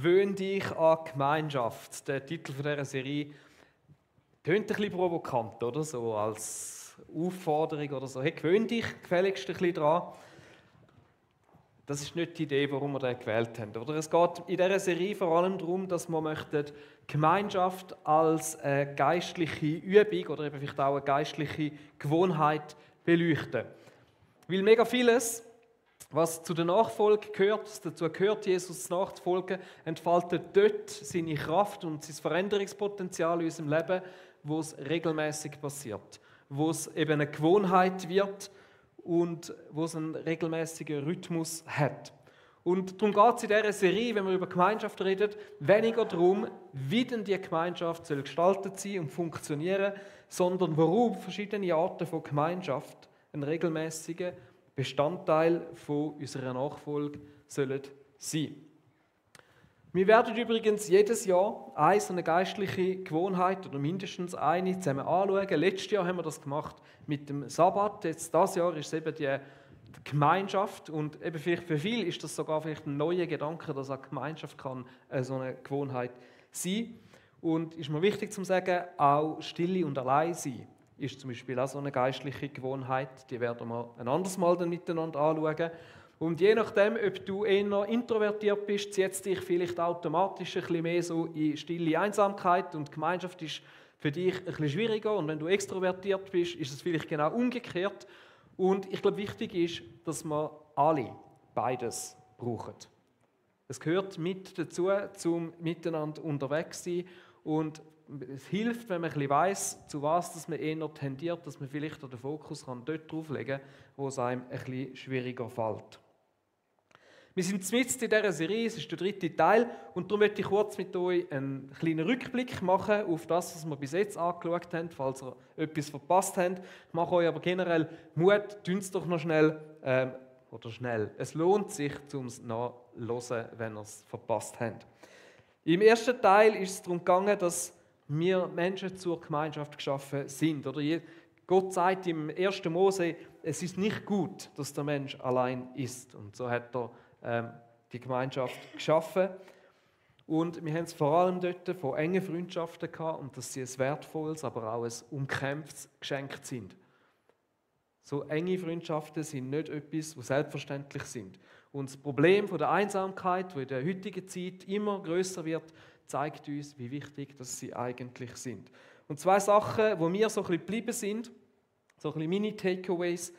«Gewöhn dich an Gemeinschaft». Der Titel dieser Serie tönt ein bisschen provokant, oder? So als Aufforderung oder so. Hey, gewöhn dich gefälligst ein bisschen dran. Das ist nicht die Idee, warum wir den gewählt haben. Oder? Es geht in dieser Serie vor allem darum, dass wir Gemeinschaft als eine geistliche Übung oder eben vielleicht auch eine geistliche Gewohnheit beleuchten. Weil mega vieles, was zu der Nachfolge gehört, dazu gehört, Jesus nachzufolgen, entfaltet dort seine Kraft und sein Veränderungspotenzial in unserem Leben, wo es regelmäßig passiert, wo es eben eine Gewohnheit wird und wo es einen regelmäßigen Rhythmus hat. Und darum geht es in dieser Serie, wenn wir über Gemeinschaft reden, weniger darum, wie denn die Gemeinschaft soll gestaltet sein und funktionieren, sondern warum verschiedene Arten von Gemeinschaft einen regelmäßigen Bestandteil von unserer Nachfolge sollen sein. Wir werden übrigens jedes Jahr eine geistliche Gewohnheit oder mindestens eine zusammen anschauen. Letztes Jahr haben wir das gemacht mit dem Sabbat. Jetzt dieses Jahr ist es eben die Gemeinschaft und eben vielleicht für viele ist das sogar vielleicht ein neuer Gedanke, dass eine Gemeinschaft kann so eine Gewohnheit sein. Und ist mir wichtig zu sagen, auch Stille und allein sein ist zum Beispiel auch so eine geistliche Gewohnheit. Die werden wir ein anderes Mal dann miteinander anschauen. Und je nachdem, ob du eher introvertiert bist, zieht es dich vielleicht automatisch ein bisschen mehr so in stille Einsamkeit und Gemeinschaft ist für dich ein bisschen schwieriger. Und wenn du extrovertiert bist, ist es vielleicht genau umgekehrt. Und ich glaube, wichtig ist, dass wir alle beides brauchen. Es gehört mit dazu, zum Miteinander unterwegs sein. Und es hilft, wenn man ein bisschen weiss, zu was dass man eher tendiert, dass man vielleicht den Fokus dort drauf legen kann, wo es einem ein bisschen schwieriger fällt. Wir sind mitten in dieser Serie, es ist der 3. Teil und darum möchte ich kurz mit euch einen kleinen Rückblick machen auf das, was wir bis jetzt angeschaut haben, falls ihr etwas verpasst habt. Ich mache euch aber generell Mut, tut es doch noch schnell. Es lohnt sich, zum Nachhören, wenn ihr es verpasst habt. Im ersten Teil ist es darum gegangen, dass wir Menschen zur Gemeinschaft geschaffen sind. Oder Gott sagt im 1. Mose, es ist nicht gut, dass der Mensch allein ist. Und so hat er die Gemeinschaft geschaffen. Und wir haben es vor allem dort von engen Freundschaften gehabt und dass sie ein wertvolles, aber auch ein umkämpftes Geschenk sind. So enge Freundschaften sind nicht etwas, was selbstverständlich sind. Und das Problem von der Einsamkeit, das in der heutigen Zeit immer grösser wird, zeigt uns, wie wichtig dass sie eigentlich sind. Und 2 Sachen, wo mir so ein bisschen geblieben sind, so ein bisschen Mini-Takeaways.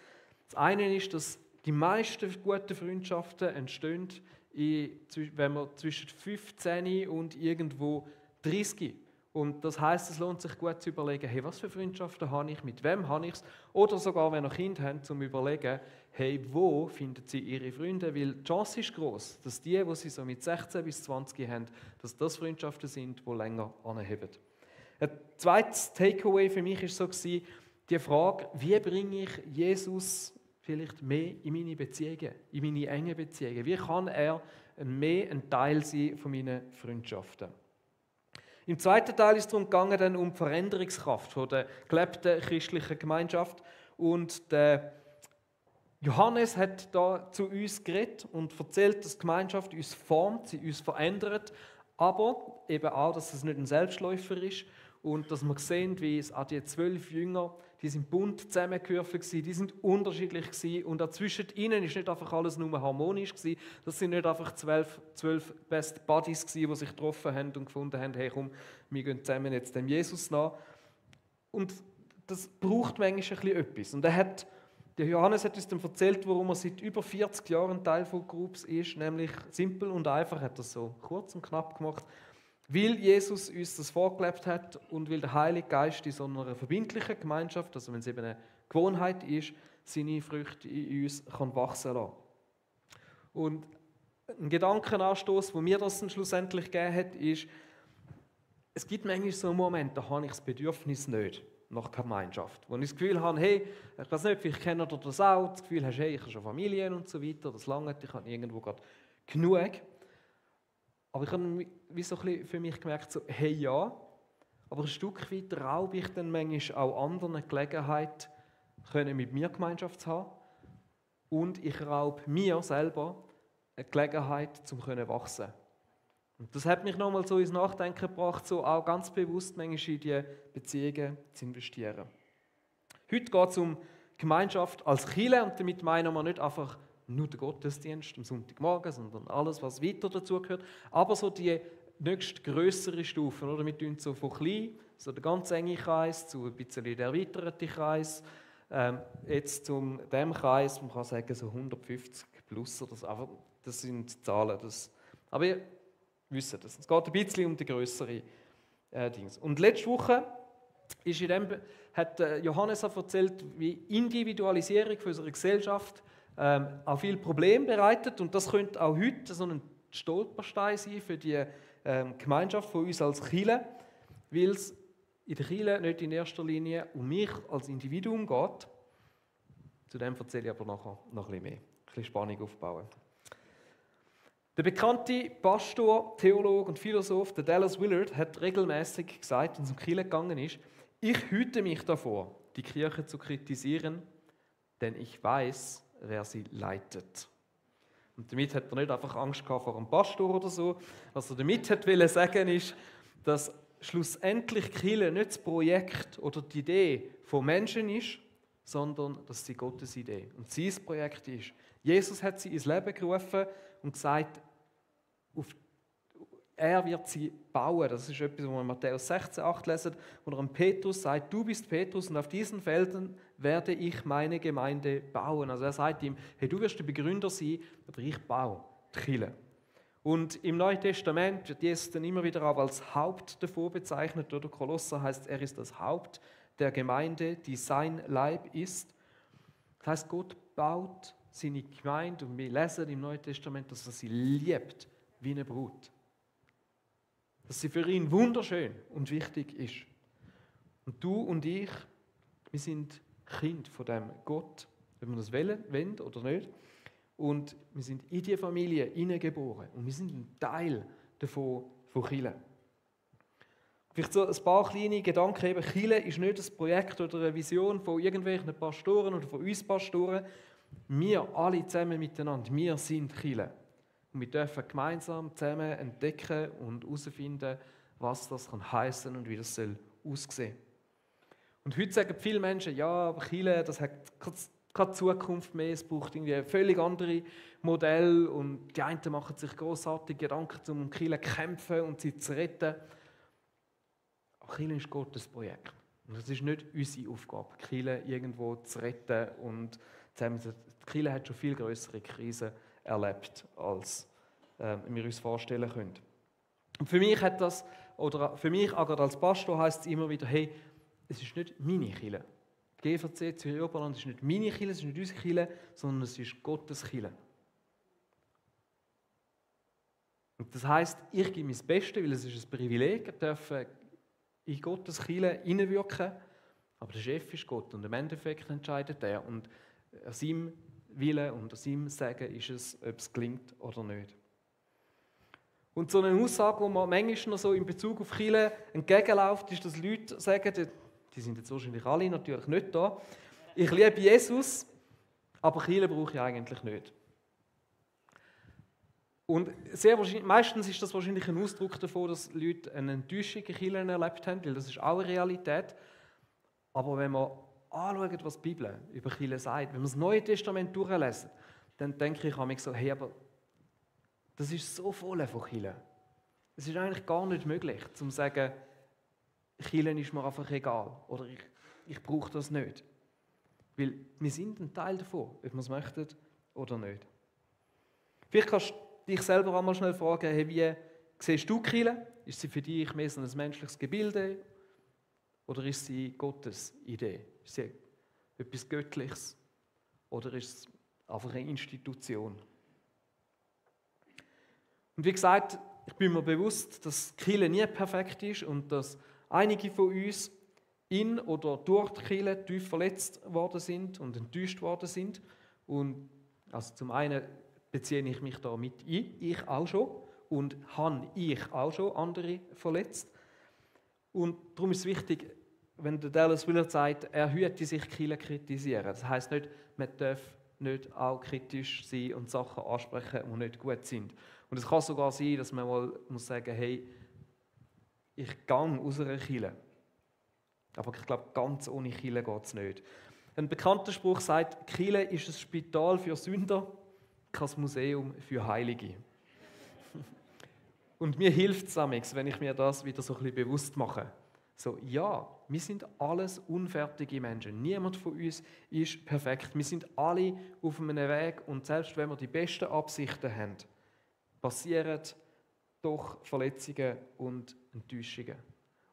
Das eine ist, dass die meisten guten Freundschaften entstehen, wenn man zwischen 15 und irgendwo 30. Und das heisst, es lohnt sich gut zu überlegen, hey, was für Freundschaften habe ich, mit wem habe ich es? Oder sogar, wenn ihr Kinder habt, zum überlegen, hey, wo finden sie ihre Freunde? Weil die Chance ist gross, dass die sie so mit 16 bis 20 haben, dass das Freundschaften sind, die länger anheben. Ein zweites Takeaway für mich war so, die Frage, wie bringe ich Jesus vielleicht mehr in meine Beziehungen, in meine engen Beziehungen? Wie kann er mehr ein Teil sein von meinen Freundschaften? Im zweiten Teil ist es darum gegangen, um die Veränderungskraft der gelebten christlichen Gemeinschaft. Und der Johannes hat da zu uns geredet und erzählt, dass die Gemeinschaft uns formt, sie uns verändert, aber eben auch, dass es nicht ein Selbstläufer ist und dass wir sehen, wie es auch die 12 Jünger, die sind bunt zusammengewürfelt gewesen, die sind unterschiedlich gewesen und auch zwischen ihnen ist nicht einfach alles nur harmonisch gewesen. Das sind nicht einfach 12 Best Buddies gewesen, die sich getroffen haben und gefunden haben, hey komm, wir gehen zusammen jetzt dem Jesus nach. Und das braucht manchmal ein bisschen etwas. Und der Johannes hat uns dann erzählt, warum er seit über 40 Jahren ein Teil von Groups ist, nämlich simpel und einfach, hat er so kurz und knapp gemacht. Weil Jesus uns das vorgelebt hat und weil der Heilige Geist in so einer verbindlichen Gemeinschaft, also wenn es eben eine Gewohnheit ist, seine Früchte in uns kann wachsen lassen. Und ein Gedankenanstoß, wo mir das dann schlussendlich gegeben hat, ist, es gibt manchmal so einen Moment, da habe ich das Bedürfnis nicht nach Gemeinschaft. Wo ich das Gefühl habe, hey, ich weiß nicht, vielleicht kennt ihr das auch, das Gefühl hast, hey, ich habe schon Familien und so weiter, das langt, ich habe irgendwo gerade genug. Aber ich habe wie so ein bisschen für mich gemerkt, so, hey ja, aber ein Stück weit raube ich dann manchmal auch anderen die Gelegenheit, mit mir Gemeinschaft zu haben. Und ich raube mir selber eine Gelegenheit, um wachsen. Und das hat mich nochmal so ins Nachdenken gebracht, so auch ganz bewusst manchmal in diese Beziehungen zu investieren. Heute geht es um Gemeinschaft als Kirche und damit meinen wir nicht einfach nur den Gottesdienst am Sonntagmorgen, sondern alles, was weiter dazugehört. Aber so die nächst grössere Stufe, oder? Wir tun so von klein, so der ganz enge Kreis, zu ein bisschen der erweiterte Kreis, jetzt zu dem Kreis, man kann sagen so 150 plus, oder so. Aber das sind Zahlen. Aber ihr wisst das. Es geht ein bisschen um die grössere Dinge. Und letzte Woche hat Johannes erzählt, wie Individualisierung für unsere Gesellschaft auch viele Probleme bereitet. Und das könnte auch heute so ein Stolperstein sein für die Gemeinschaft von uns als Kirche, weil es in der Kirche nicht in erster Linie um mich als Individuum geht. Zu dem erzähle ich aber nachher noch ein bisschen mehr. Ein bisschen Spannung aufbauen. Der bekannte Pastor, Theologe und Philosoph, der Dallas Willard, hat regelmäßig gesagt, wenn es um die Kirche gegangen ist: Ich hüte mich davor, die Kirche zu kritisieren, denn ich weiß, wer sie leitet. Und damit hat er nicht einfach Angst gehabt vor einem Pastor oder so. Was er damit wollte sagen ist, dass schlussendlich die Kirche nicht das Projekt oder die Idee von Menschen ist, sondern dass sie Gottes Idee und sein Projekt ist. Jesus hat sie ins Leben gerufen und gesagt, er wird sie bauen. Das ist etwas, was wir in Matthäus 16,8 lesen, wo er an Petrus sagt: Du bist Petrus und auf diesen Felsen werde ich meine Gemeinde bauen. Also er sagt ihm: Hey, du wirst der Begründer sein, aber ich baue die Kirche. Und im Neuen Testament wird Jesus dann immer wieder auch als Haupt davor bezeichnet. Oder Kolosser heißt, er ist das Haupt der Gemeinde, die sein Leib ist. Das heißt, Gott baut seine Gemeinde und wir lesen im Neuen Testament, dass er sie liebt wie eine Brut. Dass sie für ihn wunderschön und wichtig ist. Und du und ich, wir sind Kind von dem Gott, wenn wir das wollen oder nicht. Und wir sind in diese Familie hineingeboren. Und wir sind ein Teil davon, von Kirche. Vielleicht so ein paar kleine Gedanken. Eben, Kirche ist nicht ein Projekt oder eine Vision von irgendwelchen Pastoren oder von uns Pastoren. Wir alle zusammen miteinander, wir sind Kirche. Und wir dürfen gemeinsam zusammen entdecken und herausfinden, was das heissen kann und wie das aussehen soll. Und heute sagen viele Menschen, ja, aber Kirche, das hat keine Zukunft mehr, es braucht irgendwie ein völlig andere Modell und die einen machen sich grossartige Gedanken, um Kirche zu kämpfen und sie zu retten. Aber Kirche ist Gottes Projekt. Und das ist nicht unsere Aufgabe, Kirche irgendwo zu retten. Und die Kirche hat schon viel größere Krisen erlebt, als wir uns vorstellen können. Und für mich hat das, oder für mich auch gerade als Pastor, heisst es immer wieder: Hey, es ist nicht meine Kirche. Die GVC Zürich Oberland ist nicht meine Kirche, es ist nicht unsere Kirche, sondern es ist Gottes Kirche. Und das heisst, ich gebe mein Bestes, weil es ist ein Privileg, ich darf in Gottes Kirche hineinwirken, aber der Chef ist Gott und im Endeffekt entscheidet er. Und an seinem Willen und an seinem Sagen ist es, ob es gelingt oder nicht. Und so eine Aussage, die man manchmal noch so in Bezug auf Kirche entgegenläuft, ist, dass Leute sagen, die sind jetzt wahrscheinlich alle natürlich nicht da: Ich liebe Jesus, aber Kirche brauche ich eigentlich nicht. Und sehr wahrscheinlich, meistens ist das wahrscheinlich ein Ausdruck davon, dass Leute eine Enttäuschung in Kirche erlebt haben, weil das ist auch eine Realität. Aber wenn wir anschauen, was die Bibel über Kirche sagt, wenn wir das Neue Testament durchlesen, dann denke ich manchmal so: Hey, aber das ist so voll von Kirche. Es ist eigentlich gar nicht möglich, zu sagen, Kirche ist mir einfach egal oder ich brauche das nicht. Weil wir sind ein Teil davon, ob wir es möchten oder nicht. Vielleicht kannst du dich selber einmal schnell fragen: Hey, wie siehst du Kirche? Ist sie für dich mehr so ein menschliches Gebilde oder ist sie Gottes Idee? Ist sie etwas Göttliches oder ist es einfach eine Institution? Und wie gesagt, ich bin mir bewusst, dass die Kirche nie perfekt ist und dass einige von uns in oder durch die Kirche tief verletzt worden sind und enttäuscht worden sind. Und also zum einen beziehe ich mich da mit ein, ich auch schon, und habe ich auch schon andere verletzt. Und darum ist es wichtig, wenn der Dallas Willard sagt, er hüte sich Kirche kritisieren. Das heisst nicht, man darf nicht auch kritisch sein und Sachen ansprechen, die nicht gut sind. Und es kann sogar sein, dass man mal muss sagen, hey, ich gehe aus einer Kirche. Aber ich glaube, ganz ohne Kirche geht es nicht. Ein bekannter Spruch sagt, Kirche ist ein Spital für Sünder, kein Museum für Heilige. Und mir hilft es, wenn ich mir das wieder so ein bisschen bewusst mache. So, ja, wir sind alles unfertige Menschen. Niemand von uns ist perfekt. Wir sind alle auf einem Weg und selbst wenn wir die besten Absichten haben, passieren doch Verletzungen und Enttäuschungen.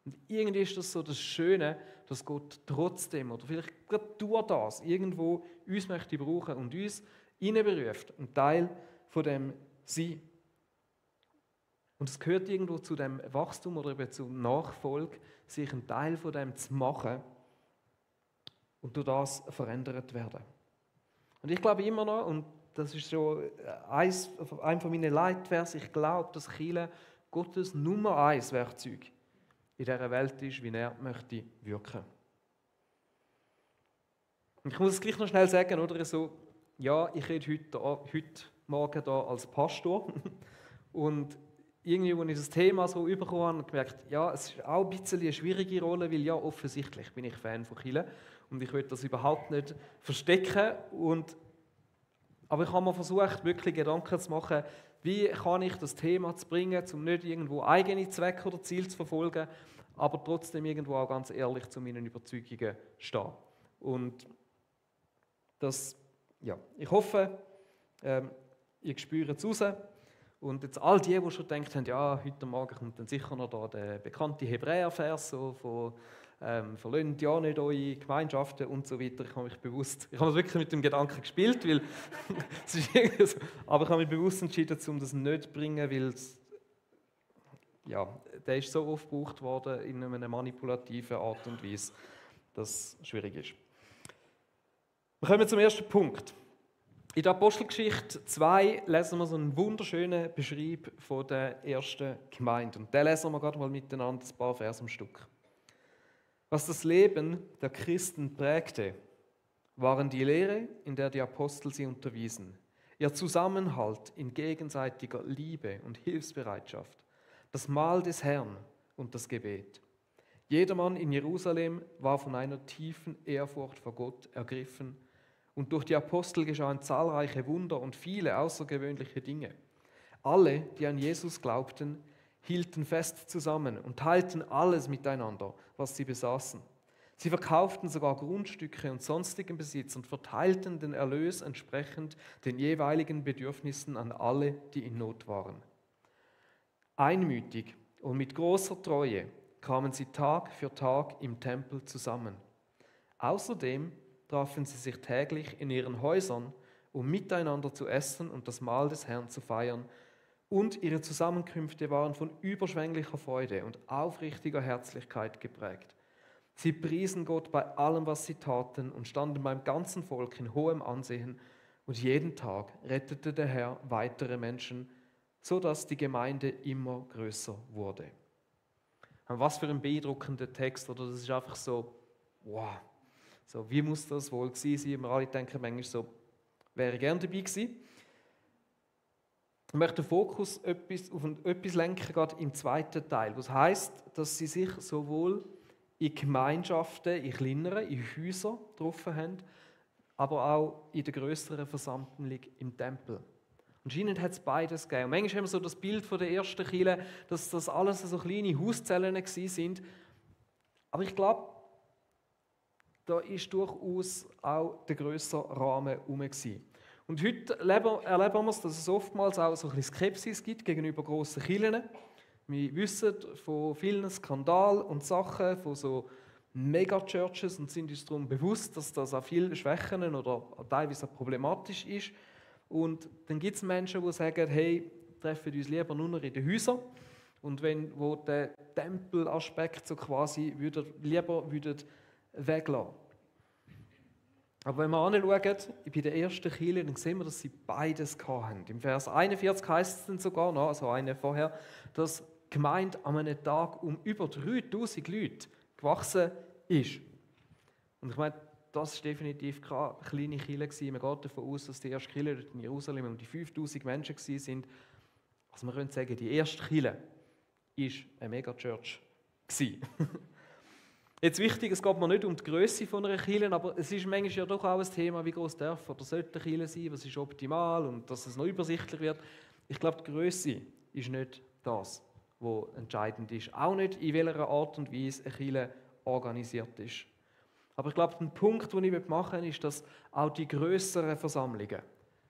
Und irgendwie ist das so das Schöne, dass Gott trotzdem oder vielleicht gerade durch das irgendwo uns möchte brauchen und uns hineinberuft, ein Teil von dem sein. Und es gehört irgendwo zu dem Wachstum oder eben zur Nachfolge, sich ein Teil von dem zu machen und durch das verändert werden. Und ich glaube immer noch, und das ist so ein von meinen Leitversen, ich glaube, dass Kirche Gottes Nummer 1 Werkzeug in dieser Welt ist, wie er möchte wirken. Und ich muss es gleich noch schnell sagen, oder so, ja, ich rede heute Morgen hier als Pastor und irgendwie, als ich das Thema so bekommen habe, habe ich gemerkt, ja, es ist auch ein bisschen eine schwierige Rolle, weil ja, offensichtlich bin ich Fan von Kirche und ich will das überhaupt nicht verstecken. Aber ich habe mir versucht, wirklich Gedanken zu machen, wie kann ich das Thema bringen, um nicht irgendwo eigene Zwecke oder Ziele zu verfolgen, aber trotzdem irgendwo auch ganz ehrlich zu meinen Überzeugungen stehen. Und das, ja, ich hoffe, ihr spürt es raus. Und jetzt all die schon gedacht haben, ja, heute Morgen kommt dann sicher noch da der bekannte Hebräer-Vers so von «Verlöhnt ja nicht eure Gemeinschaften» und so weiter. Ich habe wirklich mit dem Gedanken gespielt, weil es ist irgendwie so, aber ich habe mich bewusst entschieden, um das nicht zu bringen, weil der ist so oft gebraucht worden in einer manipulativen Art und Weise, dass es schwierig ist. Wir kommen zum ersten Punkt. In der Apostelgeschichte 2 lesen wir so einen wunderschönen Beschreib von der ersten Gemeinde. Und den lesen wir gerade mal miteinander ein paar Verse am Stück. Was das Leben der Christen prägte, waren die Lehre, in der die Apostel sie unterwiesen, ihr Zusammenhalt in gegenseitiger Liebe und Hilfsbereitschaft, das Mahl des Herrn und das Gebet. Jedermann in Jerusalem war von einer tiefen Ehrfurcht vor Gott ergriffen, und durch die Apostel geschahen zahlreiche Wunder und viele außergewöhnliche Dinge. Alle, die an Jesus glaubten, hielten fest zusammen und teilten alles miteinander, was sie besaßen. Sie verkauften sogar Grundstücke und sonstigen Besitz und verteilten den Erlös entsprechend den jeweiligen Bedürfnissen an alle, die in Not waren. Einmütig und mit großer Treue kamen sie Tag für Tag im Tempel zusammen. Außerdem trafen sie sich täglich in ihren Häusern, um miteinander zu essen und das Mahl des Herrn zu feiern. Und ihre Zusammenkünfte waren von überschwänglicher Freude und aufrichtiger Herzlichkeit geprägt. Sie priesen Gott bei allem, was sie taten, und standen beim ganzen Volk in hohem Ansehen. Und jeden Tag rettete der Herr weitere Menschen, sodass die Gemeinde immer größer wurde. Was für ein beeindruckender Text, oder? Das ist einfach so, wow. So, wie muss das wohl gewesen sein? Wir alle denken manchmal so, wäre gerne dabei gewesen. Ich möchte den Fokus auf etwas lenken, gerade im zweiten Teil, was heisst, dass sie sich sowohl in Gemeinschaften, in kleineren, in Häusern getroffen haben, aber auch in der grösseren Versammlung im Tempel. Anscheinend hat es beides gegeben. Und manchmal haben wir so das Bild von der ersten Kirche, dass das alles so kleine Hauszellen waren. Aber ich glaube, da ist durchaus auch der grössere Rahmen herum. Und heute erleben wir es, dass es oftmals auch so ein bisschen Skepsis gibt gegenüber grossen Kirchen. Wir wissen von vielen Skandalen und Sachen, von so Megachurches und sind uns darum bewusst, dass das auch viele Schwächen oder teilweise auch problematisch ist. Und dann gibt es Menschen, die sagen, hey, treffen uns lieber nur noch in den Häusern. Und wo der Tempelaspekt so quasi lieber weglassen. Aber wenn wir anschauen, bei der ersten Kirche, dann sehen wir, dass sie beides hatten. Im Vers 41 heißt es dann sogar noch, also eine vorher, dass die Gemeinde an einem Tag um über 3000 Leute gewachsen ist. Und ich meine, das war definitiv keine kleine Kirche. Man geht davon aus, dass die erste Kirche in Jerusalem um die 5000 Menschen waren. Also man könnte sagen, die erste Kirche war eine Megachurch. Jetzt wichtig, es geht mir nicht um die Grösse von einer Kirche, aber es ist manchmal ja doch auch ein Thema, wie groß darf oder sollte eine Kirche sein, was ist optimal und dass es noch übersichtlich wird. Ich glaube, die Grösse ist nicht das, was entscheidend ist. Auch nicht, in welcher Art und Weise eine Kirche organisiert ist. Aber ich glaube, der Punkt, den ich machen will, ist, dass auch die grösseren Versammlungen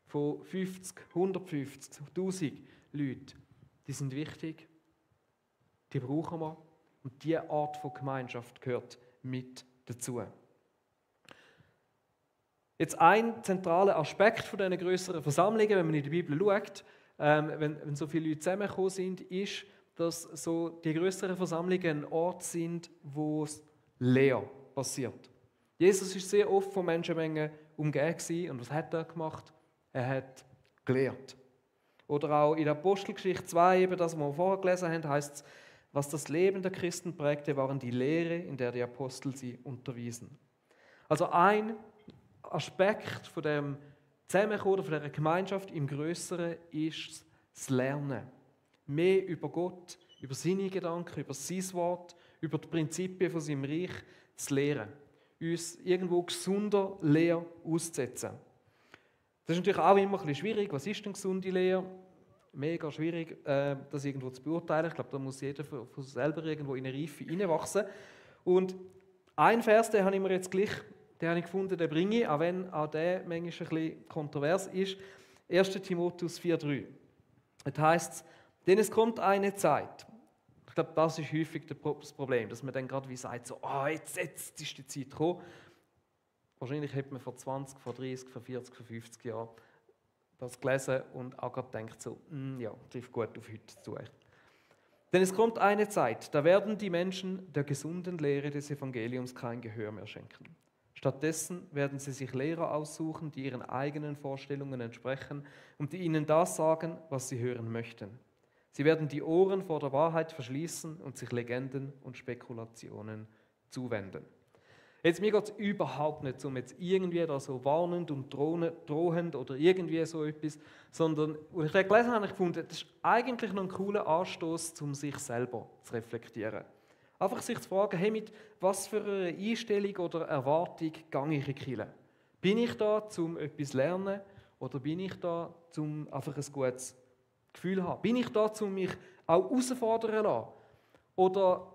von 50, 150, 1000 Leuten, die sind wichtig, die brauchen wir und diese Art von Gemeinschaft gehört mit dazu. Jetzt ein zentraler Aspekt von diesen grösseren Versammlungen, wenn man in die Bibel schaut, wenn so viele Leute zusammengekommen sind, ist, dass so die grösseren Versammlungen ein Ort sind, wo es leer passiert. Jesus war sehr oft von Menschenmengen umgeben und was hat er gemacht? Er hat gelehrt. Oder auch in der Apostelgeschichte 2, eben das, was wir vorher gelesen haben, heißt es, was das Leben der Christen prägte, waren die Lehre, in der die Apostel sie unterwiesen. Also ein Aspekt von dem Zusammenkommen, von dieser Gemeinschaft im Grösseren ist das Lernen. Mehr über Gott, über seine Gedanken, über sein Wort, über die Prinzipien von seinem Reich zu lehren. Uns irgendwo gesunder Lehre auszusetzen. Das ist natürlich auch immer ein bisschen schwierig. Was ist denn gesunde Lehre? Mega schwierig, das irgendwo zu beurteilen. Ich glaube, da muss jeder von selber irgendwo in eine Reife hineinwachsen. Und ein Vers, den habe ich mir jetzt gleich gefunden, den bringe ich, auch wenn auch der manchmal ein bisschen kontrovers ist. 1. Timotheus 4,3. Es heisst, denn es kommt eine Zeit. Ich glaube, das ist häufig das Problem, dass man dann gerade wie sagt, so, jetzt ist die Zeit gekommen. Wahrscheinlich hätte man vor 20, vor 30, vor 40, vor 50 Jahren das gelesen und auch gerade denkt so, ja, trifft gut auf heute zu. Denn es kommt eine Zeit, da werden die Menschen der gesunden Lehre des Evangeliums kein Gehör mehr schenken. Stattdessen werden sie sich Lehrer aussuchen, die ihren eigenen Vorstellungen entsprechen und die ihnen das sagen, was sie hören möchten. Sie werden die Ohren vor der Wahrheit verschließen und sich Legenden und Spekulationen zuwenden. Jetzt, mir geht es überhaupt nicht um jetzt irgendwie da so warnend und drohend oder irgendwie so etwas, sondern, als ich das gelesen habe, habe ich gefunden, das ist eigentlich noch ein cooler Anstoß, um sich selber zu reflektieren. Einfach sich zu fragen, hey, mit was für einer Einstellung oder Erwartung gehe ich in die Kirche? Bin ich da, um etwas zu lernen oder bin ich da, um einfach ein gutes Gefühl zu haben? Bin ich da, um mich auch herausfordern zu lassen? Oder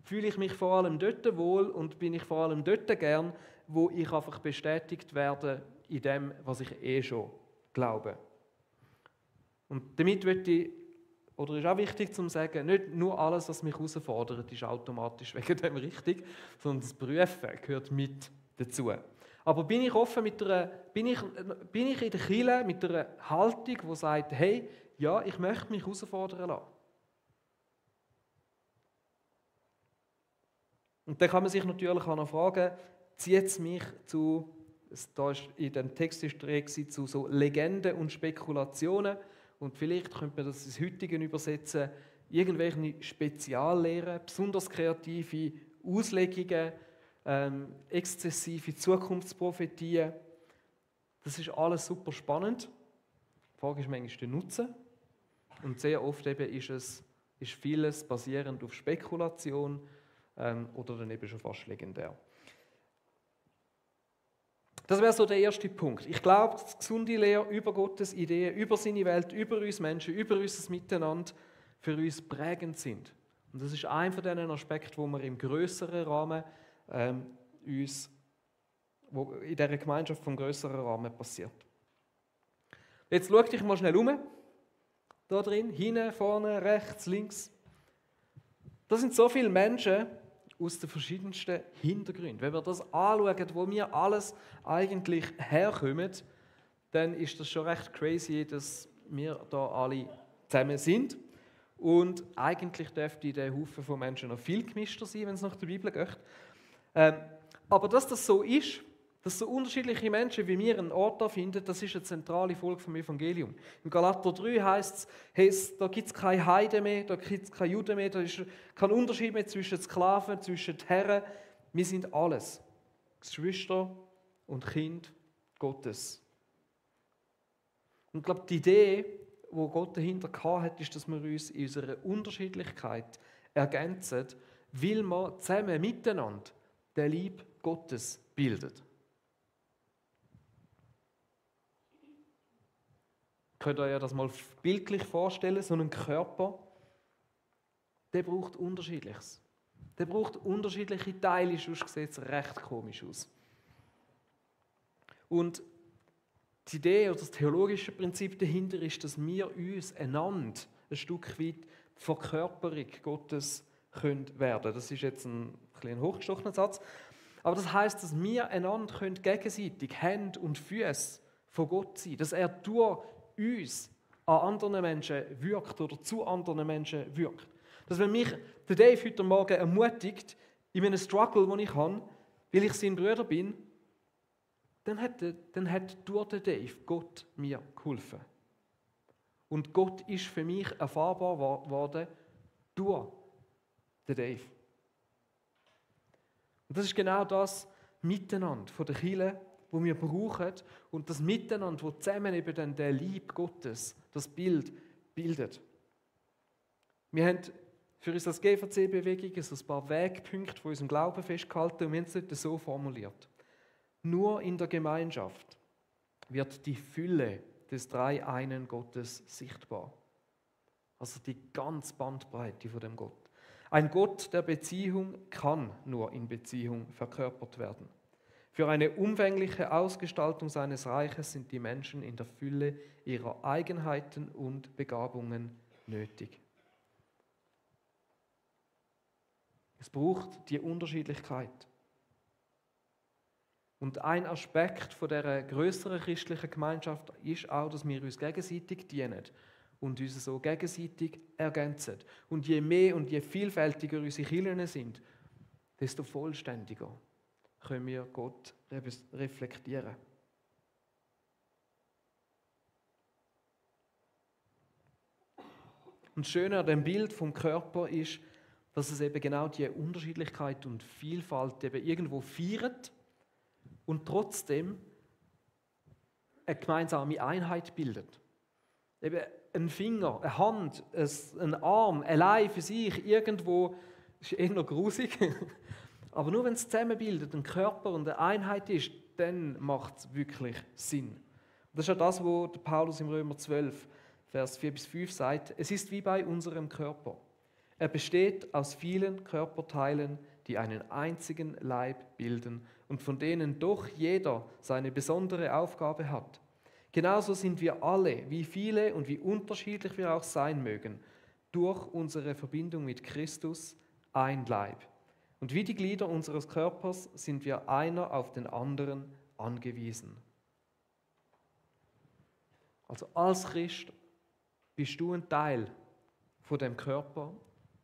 fühle ich mich vor allem dort wohl und bin ich vor allem dort gern, wo ich einfach bestätigt werde in dem, was ich schon glaube. Und damit möchte ich, oder ist auch wichtig zu sagen, nicht nur alles, was mich herausfordert, ist automatisch wegen dem richtig, sondern das Prüfen gehört mit dazu. Aber bin ich offen bin ich in der Kirche mit einer Haltung, die sagt, hey, ja, ich möchte mich herausfordern lassen. Und dann kann man sich natürlich auch noch fragen, zieht es mich zu, da ist in dem Text ist die Rede zu so Legenden und Spekulationen, und vielleicht könnte man das ins Heutige übersetzen, irgendwelche Speziallehren, besonders kreative Auslegungen, exzessive Zukunftsprophetien. Das ist alles super spannend. Die Frage ist manchmal der Nutzen. Und sehr oft eben ist vieles basierend auf Spekulation, oder dann eben schon fast legendär. Das wäre so der erste Punkt. Ich glaube, dass gesunde Lehre über Gottes Ideen, über seine Welt, über uns Menschen, über unser Miteinander für uns prägend sind. Und das ist einer von diesen Aspekten, wo wir im grösseren Rahmen wo in dieser Gemeinschaft vom grösseren Rahmen passiert. Jetzt schau dich mal schnell um. Da drin, hinten, vorne, rechts, links. Das sind so viele Menschen aus den verschiedensten Hintergründen. Wenn wir das anschauen, wo wir alles eigentlich herkommen, dann ist das schon recht crazy, dass wir da alle zusammen sind. Und eigentlich dürfte der Haufen von Menschen noch viel gemischter sein, wenn es nach der Bibel geht. Aber dass das so ist, dass so unterschiedliche Menschen wie wir einen Ort da finden, das ist eine zentrale Folge vom Evangelium. In Galater 3 heißt es, hey, da gibt es keine Heiden mehr, da gibt es keine Juden mehr, da ist kein Unterschied mehr zwischen Sklaven, zwischen Herren. Wir sind alles. Geschwister und Kind Gottes. Und ich glaube, die Idee, die Gott dahinter hatte, ist, dass wir uns in unserer Unterschiedlichkeit ergänzen, weil wir zusammen miteinander den Leib Gottes bilden. Könnt ihr euch das mal bildlich vorstellen, so einen Körper, der braucht Unterschiedliches. Der braucht unterschiedliche Teile, sonst sieht es recht komisch aus. Und die Idee oder das theologische Prinzip dahinter ist, dass wir uns einander ein Stück weit Verkörperung Gottes können werden. Das ist jetzt ein bisschen hochgestochener Satz. Aber das heisst, dass wir einander gegenseitig Hände und Füße von Gott sein können. Dass er durch uns an anderen Menschen wirkt oder zu anderen Menschen wirkt. Dass wenn mich der Dave heute Morgen ermutigt, in einem Struggle, den ich habe, weil ich sein Bruder bin, dann hat durch den Dave Gott mir geholfen. Und Gott ist für mich erfahrbar geworden durch den Dave. Und das ist genau das Miteinander von der Kirche, das wir brauchen. Und das Miteinander, das zusammen eben dann der Liebe Gottes, das Bild bildet. Wir haben für uns als GVC-Bewegung so ein paar Wegpunkte von unserem Glauben festgehalten und wir haben es dort so formuliert. Nur in der Gemeinschaft wird die Fülle des Dreieinen Gottes sichtbar. Also die ganze Bandbreite von dem Gott. Ein Gott der Beziehung kann nur in Beziehung verkörpert werden. Für eine umfängliche Ausgestaltung seines Reiches sind die Menschen in der Fülle ihrer Eigenheiten und Begabungen nötig. Es braucht die Unterschiedlichkeit. Und ein Aspekt von dieser grösseren christlichen Gemeinschaft ist auch, dass wir uns gegenseitig dienen und uns so gegenseitig ergänzen. Und je mehr und je vielfältiger unsere Kirchen sind, desto vollständiger können wir Gott reflektieren. Und das Schöne an dem Bild vom Körper ist, dass es eben genau die Unterschiedlichkeit und Vielfalt eben irgendwo feiert und trotzdem eine gemeinsame Einheit bildet. Eben ein Finger, eine Hand, ein Arm, allein für sich irgendwo ist eher noch grusig. Aber nur wenn es zusammenbildet, ein Körper und eine Einheit ist, dann macht es wirklich Sinn. Und das ist ja das, was Paulus im Römer 12, Vers 4-5 sagt. Es ist wie bei unserem Körper. Er besteht aus vielen Körperteilen, die einen einzigen Leib bilden und von denen doch jeder seine besondere Aufgabe hat. Genauso sind wir alle, wie viele und wie unterschiedlich wir auch sein mögen, durch unsere Verbindung mit Christus ein Leib. Und wie die Glieder unseres Körpers sind wir einer auf den anderen angewiesen. Also als Christ bist du ein Teil von dem Körper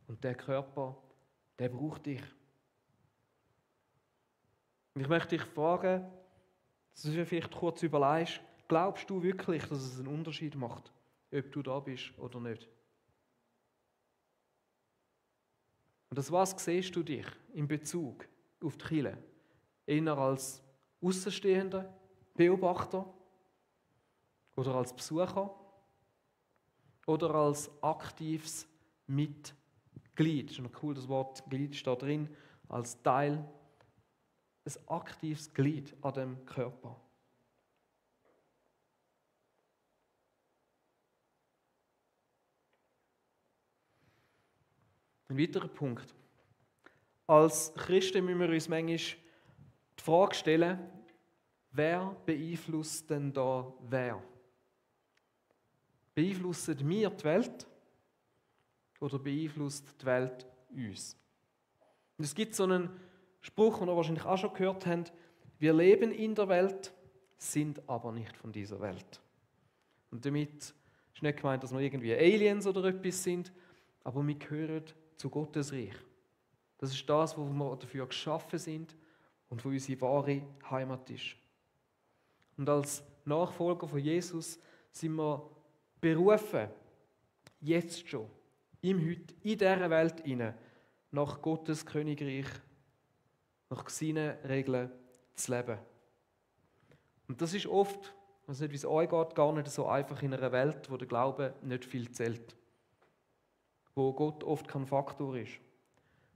und der Körper, der braucht dich. Und ich möchte dich fragen, dass du vielleicht kurz überlegst, glaubst du wirklich, dass es einen Unterschied macht, ob du da bist oder nicht? Und als was siehst du dich in Bezug auf die Kirche? Eher als Außenstehender, Beobachter oder als Besucher oder als aktives Mitglied? Das ist noch cool, das Wort Glied steht drin, als Teil, ein aktives Glied an dem Körper. Ein weiterer Punkt. Als Christen müssen wir uns manchmal die Frage stellen, wer beeinflusst denn da wer? Beeinflussen wir die Welt oder beeinflusst die Welt uns? Und es gibt so einen Spruch, den ihr wahrscheinlich auch schon gehört habt, wir leben in der Welt, sind aber nicht von dieser Welt. Und damit ist nicht gemeint, dass wir irgendwie Aliens oder etwas sind, aber wir gehören zu Gottes Reich. Das ist das, wo wir dafür geschaffen sind und wo unsere wahre Heimat ist. Und als Nachfolger von Jesus sind wir berufen, jetzt schon, im Heute, in dieser Welt hinein, nach Gottes Königreich, nach seinen Regeln zu leben. Und das ist oft, ich weiß nicht, wie es euch geht, gar nicht so einfach in einer Welt, wo der Glaube nicht viel zählt. Wo Gott oft kein Faktor ist.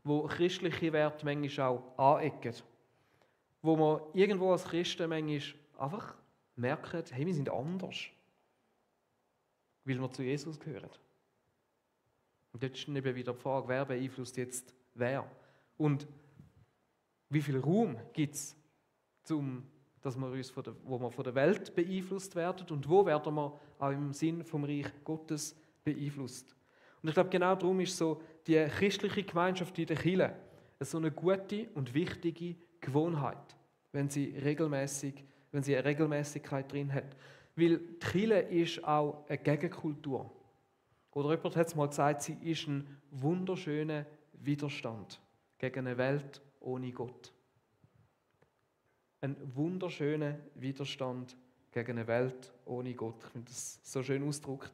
Wo christliche Werte manchmal auch anecken. Wo man irgendwo als Christen manchmal einfach merkt, hey, wir sind anders. Weil wir zu Jesus gehören. Und jetzt ist eben wieder die Frage, wer beeinflusst jetzt wer? Und wie viel Raum gibt es, dass wir uns wo wir von der Welt beeinflusst werden und wo werden wir auch im Sinn vom Reich Gottes beeinflusst? Und ich glaube, genau darum ist so die christliche Gemeinschaft in der Kirche so eine gute und wichtige Gewohnheit, wenn sie eine Regelmäßigkeit drin hat. Weil die Kirche ist auch eine Gegenkultur. Oder jemand hat es mal gesagt, sie ist ein wunderschöner Widerstand gegen eine Welt ohne Gott. Ein wunderschöner Widerstand gegen eine Welt ohne Gott. Ich finde das so schön ausgedrückt.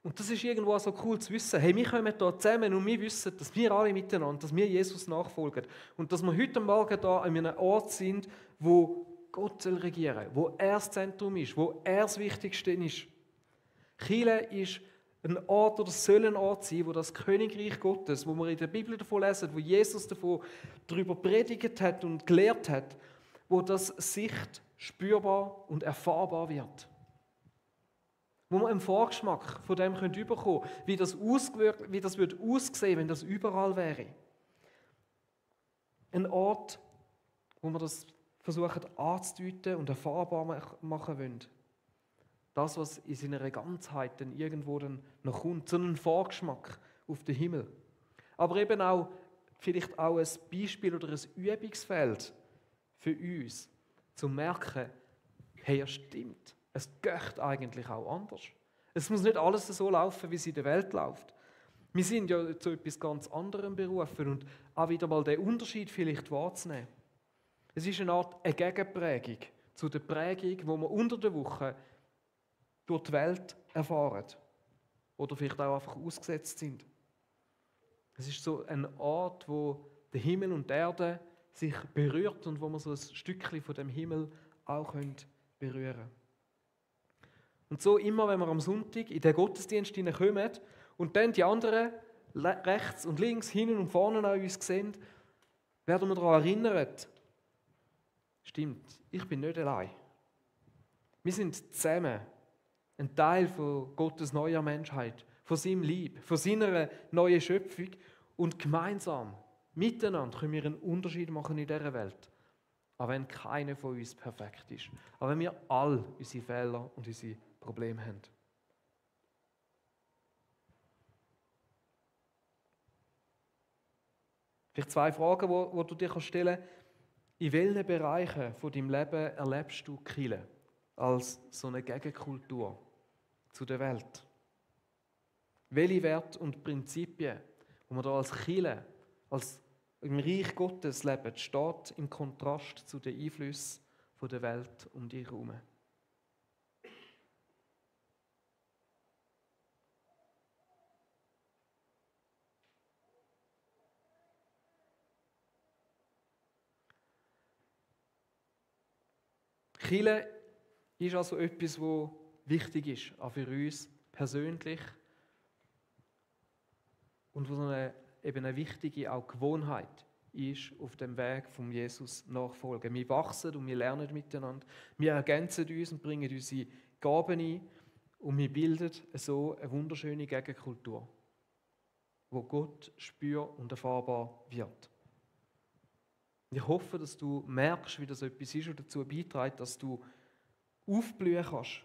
Und das ist irgendwo so cool zu wissen. Hey, wir kommen hier zusammen und wir wissen, dass wir alle miteinander, dass wir Jesus nachfolgen. Und dass wir heute Morgen hier an einem Ort sind, wo Gott regieren soll, wo er das Zentrum ist, wo er das Wichtigste ist. Kirche ist ein Ort oder soll ein Ort sein, wo das Königreich Gottes, wo wir in der Bibel davon lesen, wo Jesus darüber predigt hat und gelehrt hat, wo das sicht, spürbar und erfahrbar wird. Wo wir einen Vorgeschmack von dem bekommen können, wie das würde aussehen, wenn das überall wäre. Ein Ort, wo wir das versuchen anzudeuten und erfahrbar machen wollen. Das, was in seiner Ganzheit dann irgendwo dann noch kommt, so einen Vorgeschmack auf den Himmel. Aber eben auch, vielleicht auch ein Beispiel oder ein Übungsfeld für uns, zu merken, hey, ja stimmt, es geht eigentlich auch anders. Es muss nicht alles so laufen, wie es in der Welt läuft. Wir sind ja zu etwas ganz anderem berufen und auch wieder mal den Unterschied vielleicht wahrzunehmen. Es ist eine Art eine Gegenprägung zu der Prägung, die wir unter der Woche durch die Welt erfahren oder vielleicht auch einfach ausgesetzt sind. Es ist so ein Ort, wo der Himmel und die Erde sich berührt und wo man so ein Stückchen von dem Himmel auch berühren können. Und so immer, wenn wir am Sonntag in den Gottesdienst hineinkommen und dann die anderen rechts und links, hinten und vorne an uns sehen, werden wir daran erinnert, stimmt, ich bin nicht allein. Wir sind zusammen ein Teil von Gottes neuer Menschheit, von seinem Lieb, von seiner neuen Schöpfung und gemeinsam, miteinander können wir einen Unterschied machen in dieser Welt. Auch wenn keiner von uns perfekt ist. Aber wenn wir alle unsere Fehler und unsere Probleme haben. Vielleicht 2 Fragen, die du dir stellen kannst. In welchen Bereichen von deinem Leben erlebst du Kirche als so eine Gegenkultur zu der Welt? Welche Werte und Prinzipien, die wir da als Kirche, als im Reich Gottes leben, steht im Kontrast zu den Einflüssen der Welt um dich herum? Kirche ist also etwas, was wichtig ist, auch für uns persönlich und was eben eine wichtige auch Gewohnheit ist auf dem Weg vom Jesus nachfolgen. Wir wachsen und wir lernen miteinander, wir ergänzen uns und bringen unsere Gaben ein und wir bilden so eine wunderschöne Gegenkultur, wo Gott spür- und erfahrbar wird. Ich hoffe, dass du merkst, wie das etwas ist und dazu beiträgt, dass du aufblühen kannst.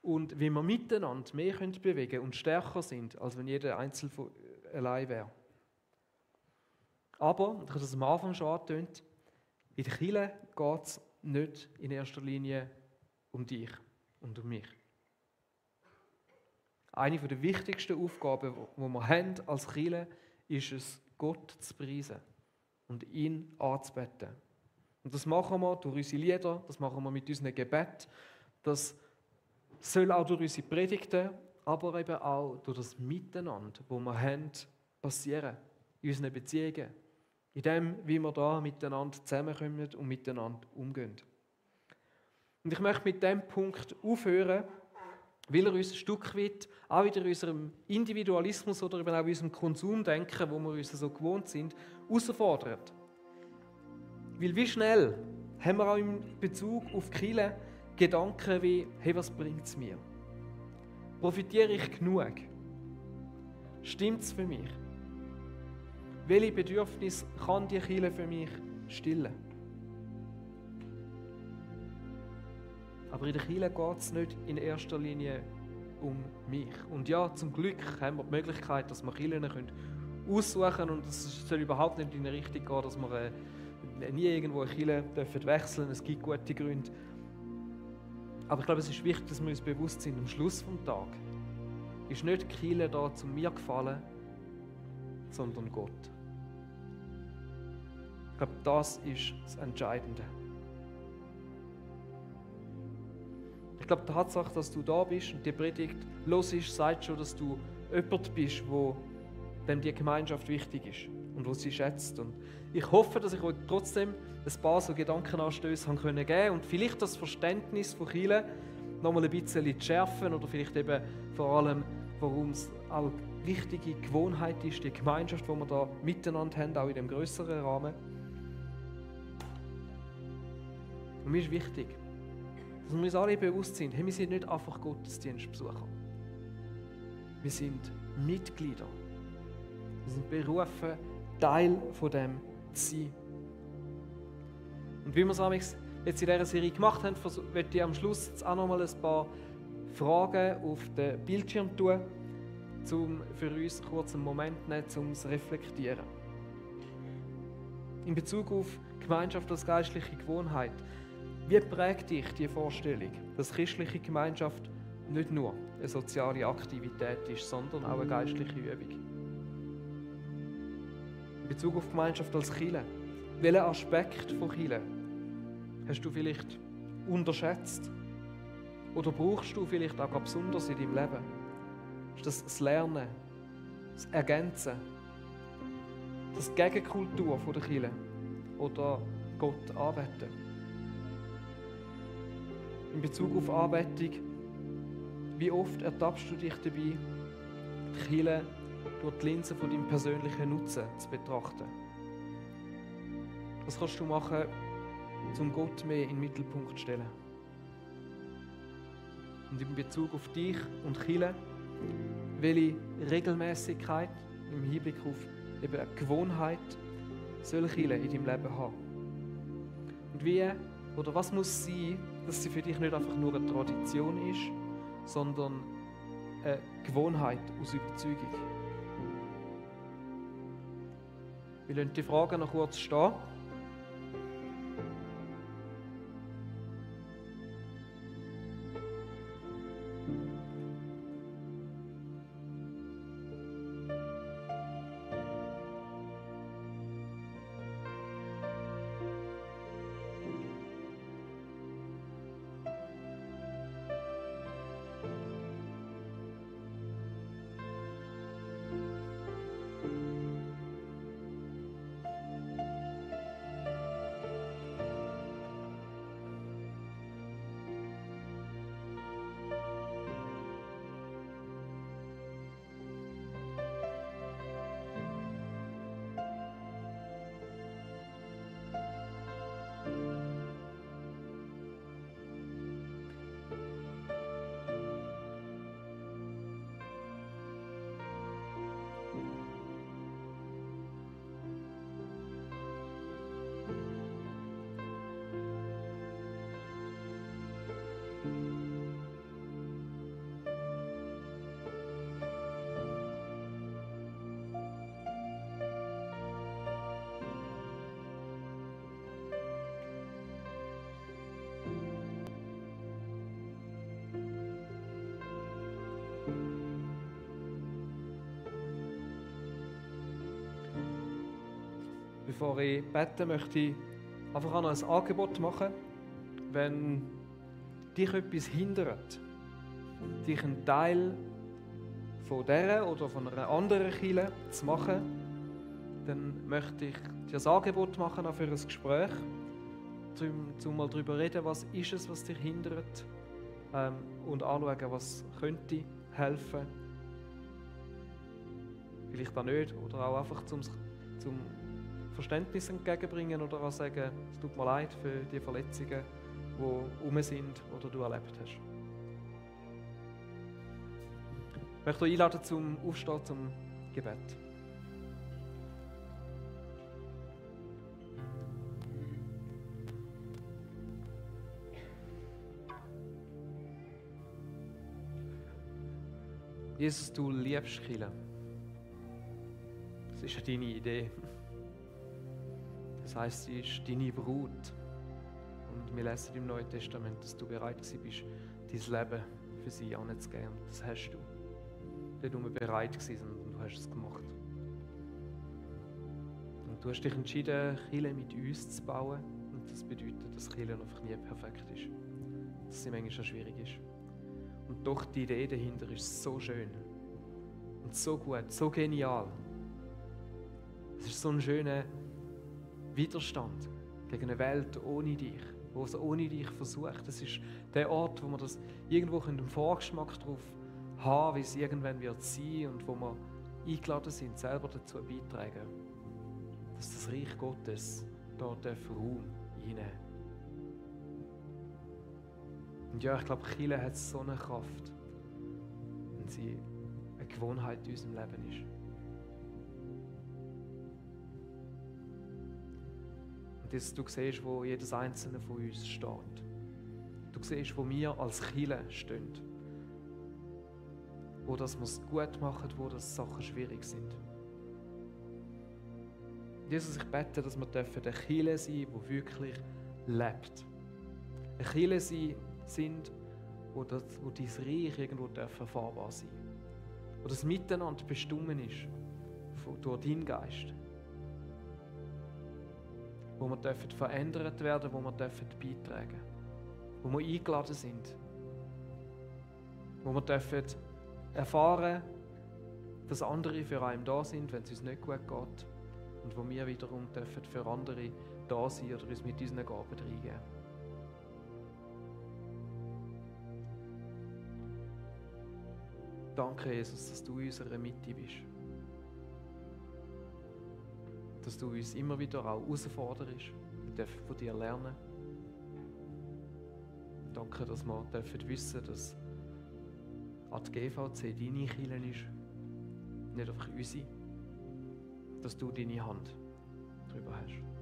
Und wie wir miteinander mehr bewegen können und stärker sind, als wenn jeder Einzelne allein wäre. Aber, ich habe das am Anfang schon angetönt, in der Kirche geht es nicht in erster Linie um dich und um mich. Eine der wichtigsten Aufgaben, die wir haben als Kirche, ist es, Gott zu preisen und ihn anzubeten. Und das machen wir durch unsere Lieder, das machen wir mit unseren Gebeten, das soll auch durch unsere Predigten, aber eben auch durch das Miteinander, das wir haben, passieren in unseren Beziehungen, In dem, wie wir da miteinander zusammenkommen und miteinander umgehen. Und ich möchte mit diesem Punkt aufhören, weil er uns ein Stück weit auch wieder in unserem Individualismus oder eben auch in unserem Konsumdenken, wo wir uns so gewohnt sind, herausfordert. Weil wie schnell haben wir auch in Bezug auf die Kirche Gedanken wie, hey, was bringt es mir? Profitiere ich genug? Stimmt es für mich? Welche Bedürfnisse kann die Kirche für mich stillen? Aber in der Kirche geht es nicht in erster Linie um mich. Und ja, zum Glück haben wir die Möglichkeit, dass wir Kirchen aussuchen können. Und es soll überhaupt nicht in eine Richtung gehen, dass wir nie irgendwo eine Kirche wechseln dürfen. Es gibt gute Gründe. Aber ich glaube, es ist wichtig, dass wir uns bewusst sind, am Schluss des Tages ist nicht die Kirche da zu mir gefallen, sondern Gott. Ich glaube, das ist das Entscheidende. Ich glaube, die Tatsache, dass du da bist und die Predigt hörst, sagt schon, dass du jemand bist, wo dem die Gemeinschaft wichtig ist und wo sie schätzt. Und ich hoffe, dass ich euch trotzdem ein paar so Gedankenanstöße geben konnte und vielleicht das Verständnis von Kirche noch mal ein bisschen zu schärfen oder vielleicht eben vor allem, warum es auch eine wichtige Gewohnheit ist, die Gemeinschaft, die wir da miteinander haben, auch in dem grösseren Rahmen. Und mir ist wichtig, dass wir uns alle bewusst sind, hey, wir sind nicht einfach Gottesdienstbesucher. Wir sind Mitglieder. Wir sind berufen, Teil von dem zu sein. Und wie wir es jetzt in dieser Serie gemacht haben, möchte ich am Schluss jetzt auch noch mal ein paar Fragen auf den Bildschirm tun, um für uns kurz einen Moment zu nehmen, um zu reflektieren. In Bezug auf Gemeinschaft als geistliche Gewohnheit. Wie prägt dich die Vorstellung, dass christliche Gemeinschaft nicht nur eine soziale Aktivität ist, sondern auch eine geistliche Übung? In Bezug auf Gemeinschaft als Kirche. Welchen Aspekt von Kirche hast du vielleicht unterschätzt? Oder brauchst du vielleicht auch besonders in deinem Leben? Ist das Lernen, das Ergänzen, das Gegenkultur der Kirche oder Gott anbeten? In Bezug auf Anbetung, wie oft ertappst du dich dabei, die Kirche durch die Linse von deinem persönlichen Nutzen zu betrachten? Was kannst du machen, um Gott mehr in den Mittelpunkt zu stellen? Und in Bezug auf dich und Kirche, welche Regelmäßigkeit im Hinblick auf eben eine Gewohnheit soll Kirche in deinem Leben haben? Und wie oder was muss sein, dass sie für dich nicht einfach nur eine Tradition ist, sondern eine Gewohnheit aus Überzeugung? Wir lassen die Fragen noch kurz stehen. Bevor ich bete, möchte ich einfach auch noch ein Angebot machen. Wenn dich etwas hindert, dich ein Teil von dieser oder von einer anderen Kirche zu machen, dann möchte ich dir das Angebot machen für ein Gespräch, um mal darüber reden, was ist es, was dich hindert, und anschauen, was könnte helfen. Vielleicht auch nicht, oder auch einfach zum Verständnis entgegenbringen oder auch sagen, es tut mir leid für die Verletzungen, die rum sind oder du erlebt hast. Ich möchte euch einladen zum Aufstehen, zum Gebet. Jesus, du liebst Kirche. Das ist ja deine Idee. Das heisst, sie ist deine Brut. Und wir lesen im Neuen Testament, dass du bereit bist, dein Leben für sie anzugeben. Und das hast du. Nicht nur bereit gewesen, sondern du hast es gemacht. Und du hast dich entschieden, Kirche mit uns zu bauen. Und das bedeutet, dass Kirche einfach nie perfekt ist. Dass sie manchmal schon schwierig ist. Und doch die Idee dahinter ist so schön. Und so gut, so genial. Es ist so ein schöner Widerstand gegen eine Welt ohne dich, wo es ohne dich versucht. Das ist der Ort, wo wir das irgendwo einen Vorgeschmack darauf haben, wie es irgendwann wird sein und wo wir eingeladen sind, selber dazu beitragen, dass das Reich Gottes dort Raum einnehmen. Und ja, ich glaube, Kirche hat so eine Kraft, wenn sie eine Gewohnheit in unserem Leben ist. Und dass du siehst, wo jedes einzelne von uns steht. Du siehst, wo wir als Kirche stehen. Wo das wir es gut machen, wo das Sachen schwierig sind. Jesus, ich bete, dass wir eine Kirche sein dürfen, die wirklich lebt. Eine Kirche sind, wo dein Reich irgendwo erfahrbar sein darf. Wo das Miteinander bestimmt ist durch deinen Geist. Wo wir verändert werden, wo wir beitragen dürfen. Wo wir eingeladen sind. Wo wir erfahren, dass andere für einen da sind, wenn es uns nicht gut geht. Und wo wir wiederum für andere da sein oder uns mit unseren Gaben reingeben. Danke, Jesus, dass du in unserer Mitte bist. Dass du uns immer wieder auch herausforderst. Wir dürfen von dir lernen. Danke, dass wir wissen dürfen, dass die GVC deine Kirche ist, nicht einfach unsere. Dass du deine Hand darüber hast.